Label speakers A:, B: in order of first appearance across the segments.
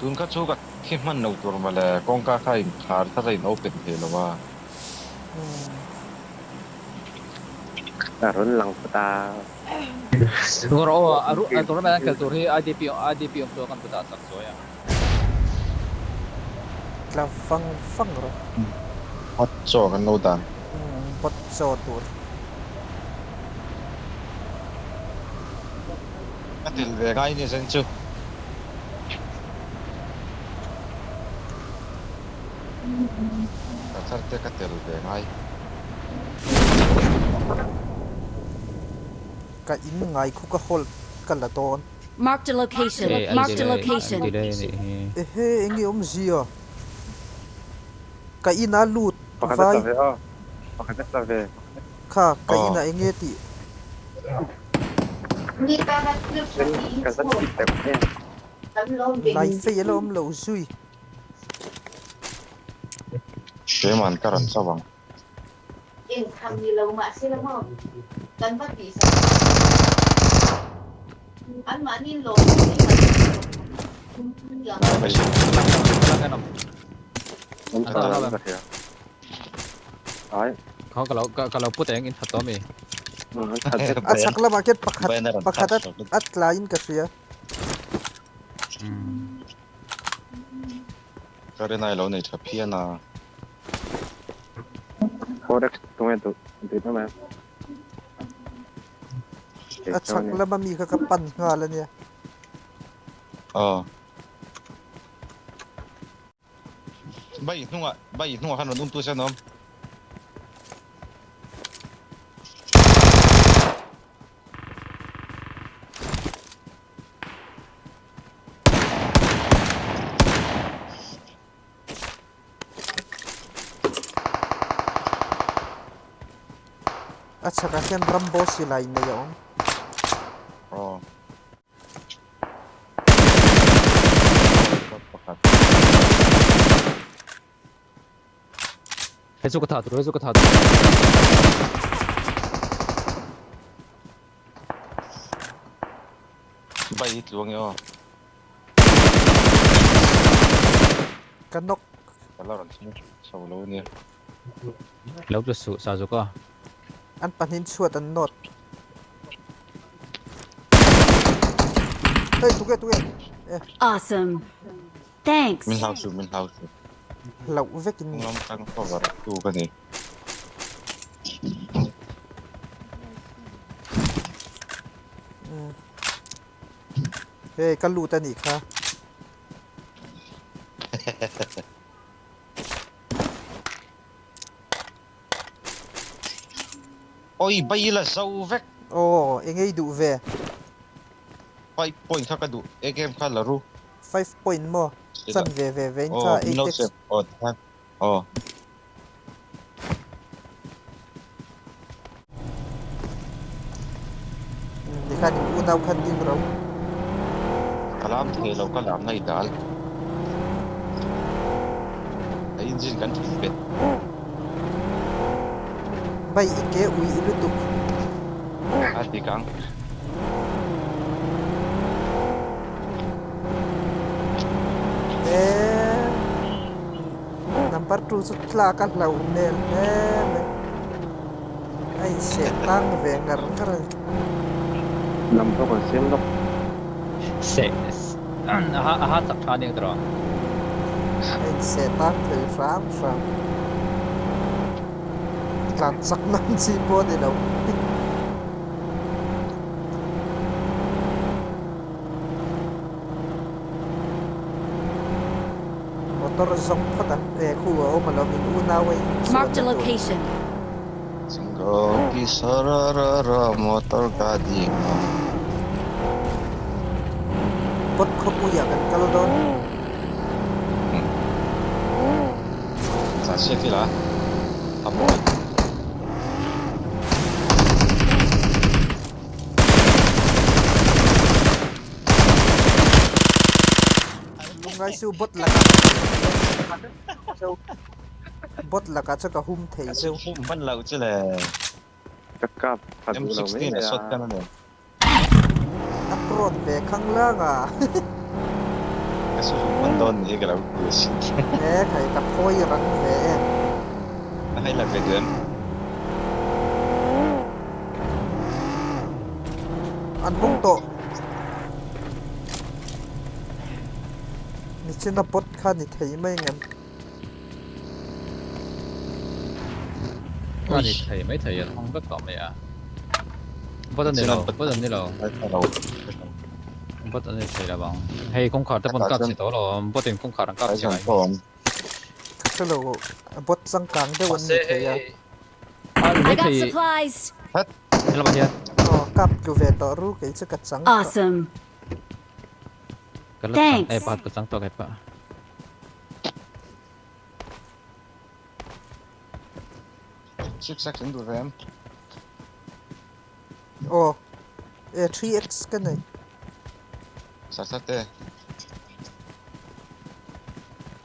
A: Tun kha chu ka thi hman lo tur mawle, kawngka kha in khar tlat a in open thei lo a.
B: A rawn lang phawt a.
C: Ngawr aw, a ru a tournament an khelh tur hi IDP IDP awm chu kan va dah chak zuai ang.
D: Tla vang vang rawh.
A: Bot chaw kan lo dan.
D: Bot chaw tur.
A: Ka tel ve ngai ni zen chu. Ka thar te ka tel ve ngai.
D: Ka in ngai khu ka hold ka la dawn.
E: Marked a location.
C: Hey, an
E: Marked a
C: delay, an
E: location.
C: delay a nih hi.
D: Ehe enge awmzia? Ka ina lut
B: Pakhat a
D: vai.
B: tla ve aw. Pakhat a tla ve.
D: Kha ka
A: Aw.
D: ina enge tih?
B: Ka zat tih tak em.
D: Lai fei a la awm lo zui.
A: Keimah ka rawn chauh ang.
D: A chhak lamah khian pakhat pakhat a tlaiin ka hria.
A: Ka rinai lo nei tha phian a.
B: Forex tunge duh duh deuh mai.
D: A chhak lama mi kha ka pan nghal a nia.
A: Aw. Bai hnungah bai hnungah khan rawn um tu se an awm.
D: A chhakah hian Rambo silai nei a awm.
A: Aw. Pakhat.
C: Hei chu ka tha tur, hei chu ka tha tur.
A: Bai i tluang e aw.
D: Ka nawk.
A: Ka la rawn thleng chho lo a nia.
C: Lo tla suh sa zawk a.
D: An pahnih chhuat an nawt. Hei tuke tuke. Eh.
E: Awesome. Thanks.
A: Min hlau suh min hlau suh.
D: Hlauh vek in.
A: Hnung lam tang cover tu ka ni.
D: Hei ka lut a nih kha.
A: Oi bai la zo vek.
D: Aw engei duh ve.
A: 5 point kha ka duh e game kha la ru.
D: 5 point maw chan ve ve ve in kha
A: 8 x. Aw tikhan aw.
D: Tikhan in unau khan ding ro.
A: Ka lam thei lo ka lam na i dal. A engine kan thin bet.
D: Bai i ke ui i lutuk.
A: A dik ang.
D: Eee number 2 chu tlak a hlauh hmel hle mai. A inseh tang ve ngar ngar a ni.
B: Lam pawh kan siam lawk.
C: Seh a ha chak tha a nia tawh.
D: A inseh tang thei hram hram. Tlan chak ngam chi pawh a ni lo. Motor zawng phawt ang e khu a awm alawm in unau a in chuan
E: Marked a
D: a tur.
E: location.
A: Gopi sararara motor gadi.
D: Pot khawpuiah kan kal dawn.
A: Zan hriat ila a mawi.
D: Lungngai su bot lakah bot lakah chu ka hum thei zeuh.
A: Hum hman loh chu le.
B: Ka kap pha duh lo mai
A: M16 a
B: mai a.
A: shotgun a nei.
D: A prone ve khang lang a.
A: Ka su hlum hman dawn ni hi ka lo ti asin.
D: E khai ka phawi rang ve em.
A: A hei la ve duh em?
D: An hung tawh. Nichina bot kha ni thei mai ngem.
C: A ni thei mai thei an hawng vek tawh mai a. Bot a ni lo, bot an ni lo. Bot an ni thei lo ang. Hei kawngkhar te pawn kap chhe tawh lo, bot in kawngkhar an kap chhe ngai.
D: Ka hre lo, bot changkang deuh an ni thei a.
E: I got supplies.
C: Helamah hian.
D: Aw, kap tlu ve tawh ru, kei chu ka chang tawh.
E: Awesome.
C: Ka la chang, eh pakhat ka chang tawh kei pawh.
A: Six X in duh ve em?
D: Aw, e 3X ka nei.
A: Sa sa te.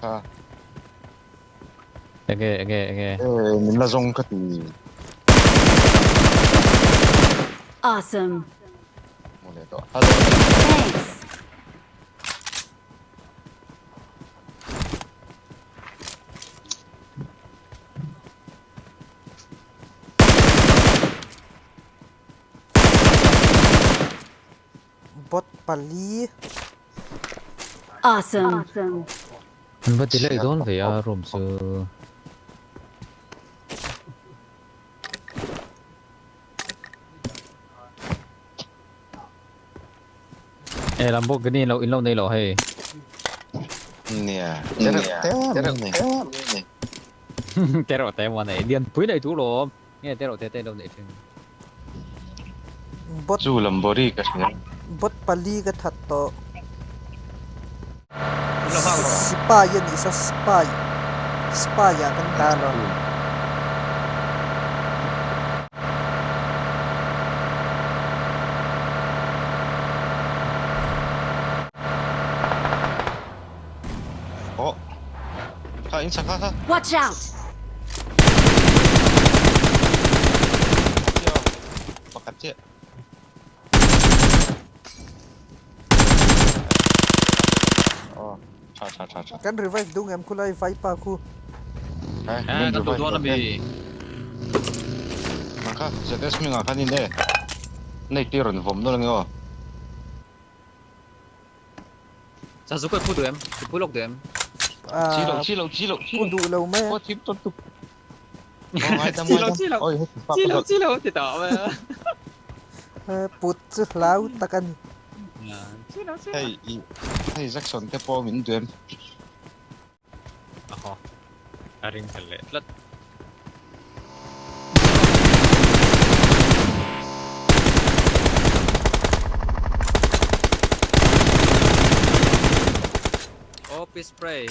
A: Ha.
C: Enge enge enge.
A: E min la zawng ka ti.
E: Awesome.
A: Mu leh tawh. Hello.
E: Thanks.
D: Bot pali.
E: Awesome.
C: An va delay dawn ve a room chu. E Lamborghini lo in lo nei lo hei.
A: Nia. Tereuh te mai nei.
C: Tereuh te maw nei. Lian pui nei tur lawm. Nge tereuh te te lo nei thin.
D: Bot
A: Chu Lamborghini ka hria.
D: Bot pali ka that tawh. Spy a nih saw spy. Spy ah kan dah lo.
A: Aw kha in chak kha kha.
E: Watch out!
A: Pakhat chiah. Aw tha tha tha tha.
D: Kan revive duh ngem khulai vaipa khu.
A: Eh,
C: Eh, kan duh dawn ami.
A: Nang kha ZS hmingah khan in e. Nei tir rawn vawm nawlh ange aw.
C: Sazu ka i phu duh em? I phu lawk duh em?
A: Chi loh, chi loh, chi loh, chi
D: Phu
A: loh.
D: duh lo mai a.
A: Aw thim tawn tuk. Aw ngaidam ngaidam.
C: Chi loh, chi loh.
A: Oi heti pa
C: Chi
A: ka
C: loh,
A: zawt.
C: chi loh ti tawh mai a.
D: Put chu hlau tak a ni.
C: Chi loh, chi loh.
A: Hei i hei Jackson te pawh min duh em?
C: Ahaw. A ring tel leh tlat. Aw pi spray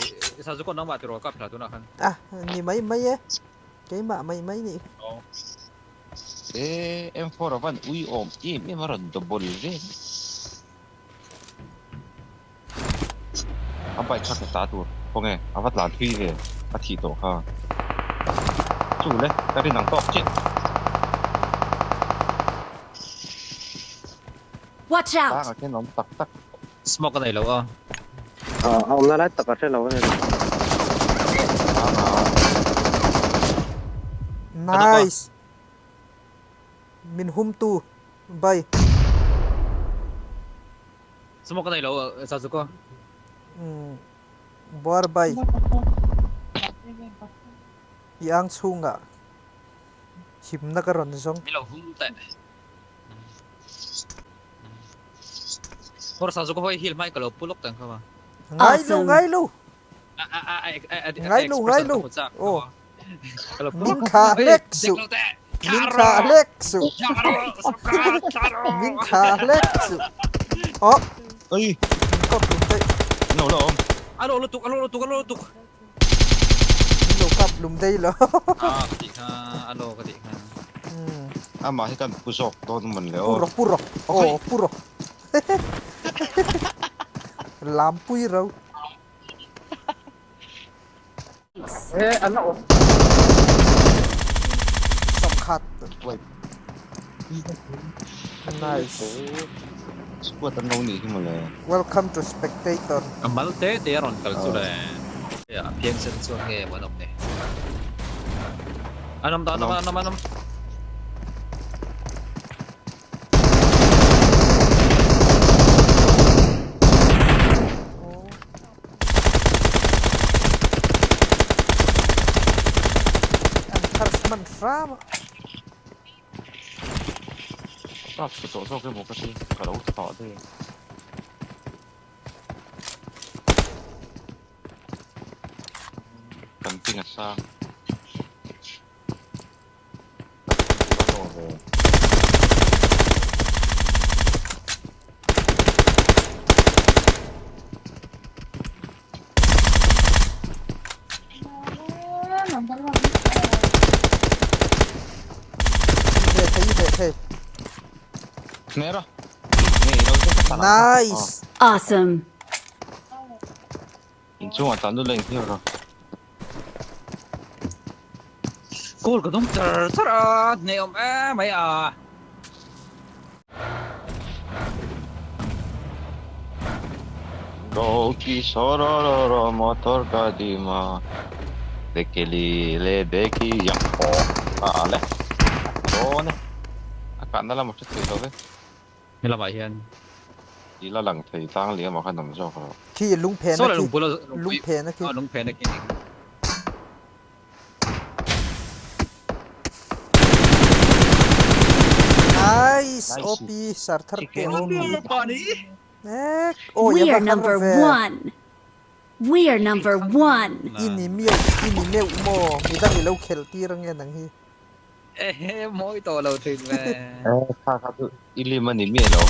C: sazu kawn nangmah tiraw kap thla tunah khan.
D: Ah ni mai mai e. Keimah mai mai nih.
C: Aw.
A: E M4 a van ui awm em em a rawn double vel. A bike kha ka ta tur khawnge a va tlan thui ve a thih tawh kha chu le ka rin ang tawk chiah.
E: Watch out!
A: Tangah khian a awm tak tak.
C: Smoke a nei lo a.
B: A awmna lai tak a hre lo a ni.
D: Nice! Min hum tu bai.
C: Smoke a nei lo Sazuko.
D: Umm buar bai. I ang chhungah himna ka rawn zawng.
C: Min lo hum teh. Hawr Sazuko hawi heal hmain ka lo pu lawk teh ang kha ma.
D: Ngai lo ngai lo. Ngai lo ngai lo. Aw. Min thlah hlek suh. Min thlah hlek suh. Min thlah hlek suh. Aw.
A: Oi.
D: Min kawp lum daih.
A: An lo la awm.
C: A lo lutuk a lo lutuk a lo lutuk.
D: Min lo kap lum daih lo.
C: Ah ka tih kha a lo ka tih kha.
A: Amah hi kan pu zawk dawn mawn le aw.
D: Pu rawh pu rawh. Aw pu rawh. Lampui ro. Sawmkhat. Nice.
A: Squad an lo nih hi mawle.
D: Welcome to spectator.
C: A mal te te a rawn kal chu le. A phiangsen chuan nge maw an awm ni. An awm ta an awm an awm an awm.
D: An first man hram a.
A: Kap thlu tawh zawk emaw ka ti, ka lo thlah daih a. Kan ping a sang.
D: Nice.
E: Awesome.
A: Inchungah tan lut la inhnial rawh.
C: Call ka dawng char char a, hneh awm em mai a.
A: Goki sorororo motor gadi ma dekeli le deki yahoo a le dawn e a kahna lam a hre thei lo ve.
C: He lamah hian.
A: I la lang thei tlang liam ah khan awm zawk rawh.
D: Khi lungphen a khi lungphen a khi.
C: Lungphen a khi.
D: Nice OP sarthar te OP. Ek oh
E: We
D: ya
E: are
D: va
E: number
D: har ve.
E: one. We are number one.
D: I ni miau i ni meuh maw midang i lo khelh tir ange nang hi.
C: Ehe mawi tawh lo thin ve.
A: Eh kha kha chu i lim a ni miah lo.